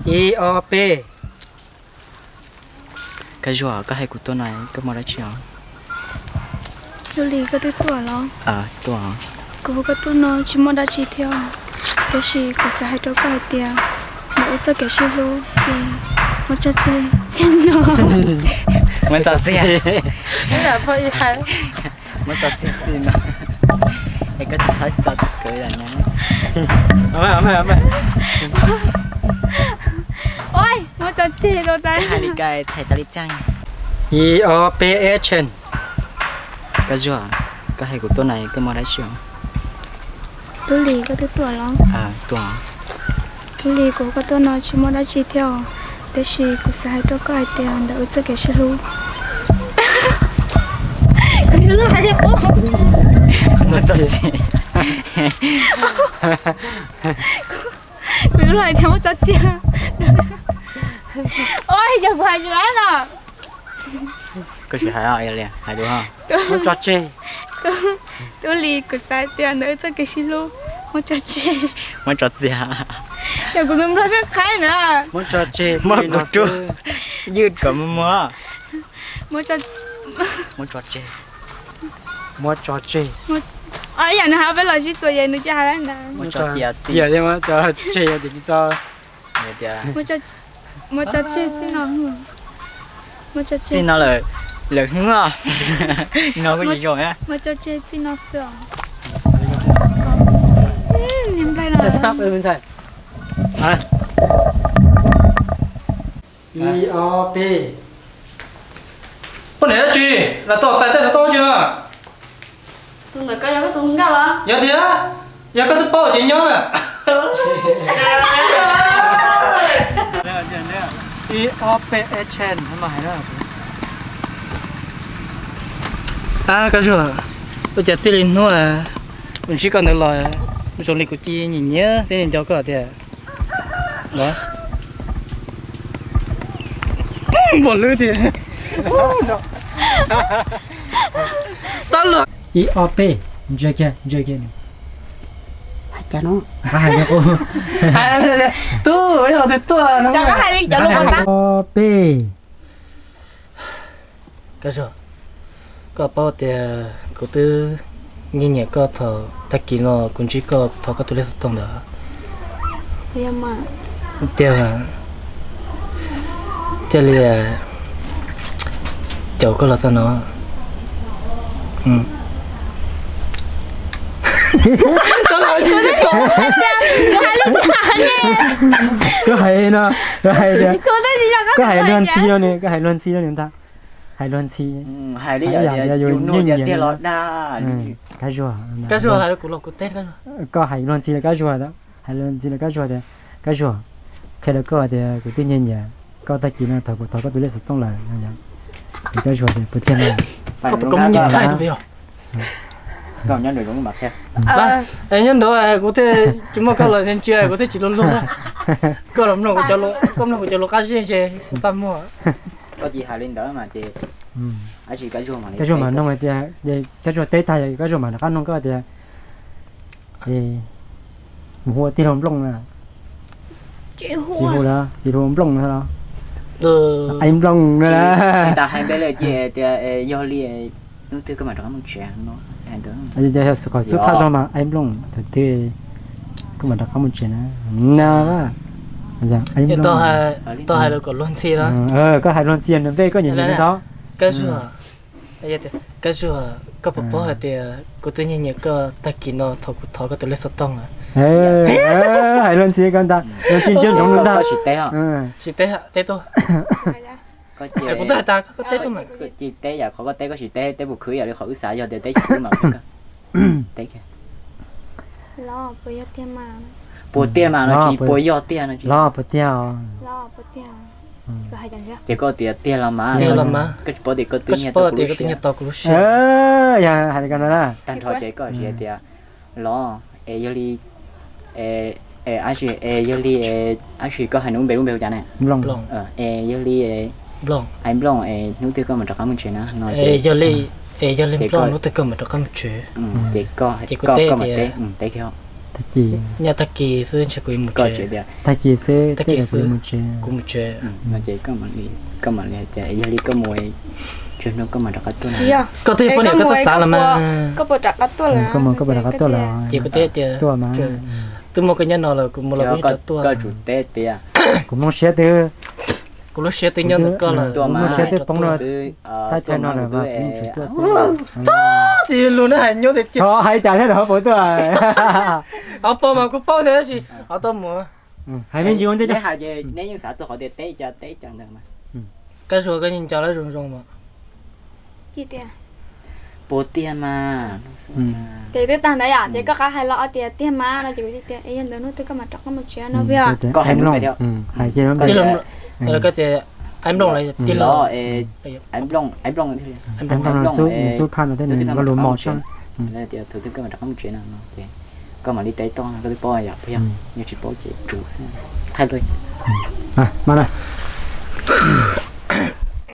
Ib ob peb. Koj Zuag, koj hais kuv tuaj no koj muaj dab tsi os? Tub Lis, koj twb tuaj los? Tuaj. Kuv hu koj tuaj no tsis muaj dab tsi thiab, tab sis kuv xav hais rau koj hais tias ntawm wb txoj kev sib hlub ces muab tso tseg txij no. Muab tso tseg. Muab tso tseg txij no. Es koj tsis txhob txo txoj kev no. Muab tso tseg rau tas. Hais li ko txhais tau li txeeg. Ib ob peb action. Koj Zuag, koj hais kuv tuaj no koj muaj dab tsi os? Tub Lis, koj twb tuaj los? Tuaj. Tub Lis, kuv hu koj tuaj no tsis muaj dab tsi thiab os, tab sis kuv xav hais rau koj hais tias ntawm wb txoj kev sib hlub Kuv yuav luag hais tias muab tso txiag. Kuv yuav luag hais tias muab tso txiag. Ua cas kuv hais tsis tau no? Koj sim hais, hais li, hais li. Muab tso tseg. Tub Lis, kuv xav hais tias ntawm wb txoj kev sib hlub muab tso tseg. Muab tso txiag. Ces kuv tus nplaig pheej qhaib na. Muab tso tseg, muab kuv rub, ywj kom muag muag. Muab tso tseg. Muab tso tseg. Ib yam nws hais peb los sib txuas ces nws cia hais ntawd. Muab tso cia thiab muab tso tseg ces tsis txo. Muab tso tseg txij no. Txij no lawm, lawm hnub no kuj tsis zoo. Muab tso tseg txij no xwb os. Niag nplaig no. Ib ob peb. Poj niam dab tsi los tau tais tej xov tooj tsi no? Tus ntawm ko yog koj tus hluas nkauj los? Yog tiag, yog koj twb paub ces nyob na. Ib ob peb action no hais na. Ab Kab Zuag, ua cas txij li hnub mus ntsib koj ntawd los zoo li kuv cia nyiam nyiam thiab nco koj tiag. Npog lwb tiag. Ib ob peb, ntsia kiag, ntsia kiag. Hais cas no? Hais qub. Tub, yog twg tuaj no? Ob peb. Kab Zuag, koj paub tias kuv twb nyiam nyiam koj thaum tag kis no kuv ntsib koj thov koj tus lej xov tooj ntawd. Tiag, thiaj li caum koj los txog no. Koj hais no, koj hais tias, koj hais luag ntxhi no ne, koj hais luag ntxhi no ne ntag. Hais luag ntxhi, hais li yog yus nyiam nyiam tiag los dag. Kab Zuag, Kab Zuag hais kuv los kuv teb, koj hais luag ntxhi rau Kab Zuag, hais luag ntxhi rau Kab Zuag tias, Kab Zuag, qhia rau koj tias kuv twb nyiam nyiam koj tag kis no thaum kuv thov koj tus lej xov tooj lawm. Ces Kab Zuag tias puas tiag no? Nyob ntawd kuv thiaj tsis muaj koj los ntsia, kuv thiaj tsis luag luag. Koj los mloog, koj mloog kuv cov lus qab zib ntshe kuv txaj muag. Koj cia hais li ntawd mas ces Kab Zuag mas noog tias, Kab Zuag teb tag Kab Zuag mas rov qab noog koj tias, mus hu ua tij laug Nplooj na? Tsis hu lawm, tsis hu ua Nplooj no los? Aib Nplooj no. Tsis tas hais npe lawm ces tias yog li hnub twg koj mam rov qab mus tsev no. Yog xub qhov xub phaj zog mas Aib Nplooj, thaum twg koj mam rov qab mus tsev na? Tau hais lus kom luag ntxhi los? Koj hais luag ntxhi nws npe koj nyiam nyiam ntawd. Kab Zuag, Kab Zuag, koj puas paub hais tias kuv twb nyiam nyiam koj tag kis no thaum kuv thov koj tus lej xov tooj na. Hais luag ntxhi koj ntag, luag ntxhi ntsia ntsoov nws ntag. Sim teb, teb tuaj. Kuv twb hais tas koj teb tuaj mas. Tsis teb yam qhov koj teb, koj sim teb, teb puas khwv yam li qhov wb xav yog tias teb tsis khwv mas. Puas tiag mas no tsis puas yog tiag no tsis. Los puas tiag? Ces koj tias tiag los mas, koj tsis paub tias koj twb nyiag tau kuv lub siab. Yog hais li ko no na, tag nrho ces koj tsis hais tias los es yog li, es yog li, ab sis koj hais nws lub npe, lub npe hu cas ne? Nplooj. Es yog li, Aib Nplooj, es hnub twg koj mam rov qab mus tsev na no? Yog li, es yog li Nplooj, hnub twg koj mam rov qab mus tsev? Ces koj, koj mam teb, teb kiag. Tag kis, nyob tag kis xwb ntshe kuv mus tsev. Tag kis xwb, tag kis kuv mus tsev. Kuv mus tsev. No ces koj mam li hais tias yog li koj mus, tsawg hnub koj mam rov qab tuaj na. Koj twb yog poj niam koj txhob xav los mas. Koj mus koj puas rov qab tuaj lawm? Ces kuv teb tias tuaj mas, twb muaj koj nyob no lawm kuv mus los kuv yeej rov tuaj. Koj tsum teb tias kuv mloog siab twb, kuv lub siab twb nyob ntawm koj lawm, kuv lub siab twb poob rau thaj chaw no lawm mas kuv yeej tsis tuaj xwb. Txhob hais cas thiab, puas tuaj? Ho paub mas kuv paub ntawd tab sis ho tuaj mus. Hais me ntsis ua ntej, neb yeej xav txog qhov tias teb cov teb cov ntawd mas. Koj suav koj yeej nco lawv zoo zoo mas. Puas tiag mas. Ces twb tag ntawd yom, ces koj qab hais los tias tiag mas no ces kuv tias yog ntawd hnub twg koj mam rov qab mus tsev no. Koj hais mloog, koj tias aib nplooj los, aib nplooj, aib nplooj, nws xub phaj no thiab nws lub lus mos sab. Tias thaum twg koj mam rov qab mus tsev no ces koj mam li teb tuaj, koj twb paub yom, puas yog? Yog tsis paub ces tsum thaij luaj.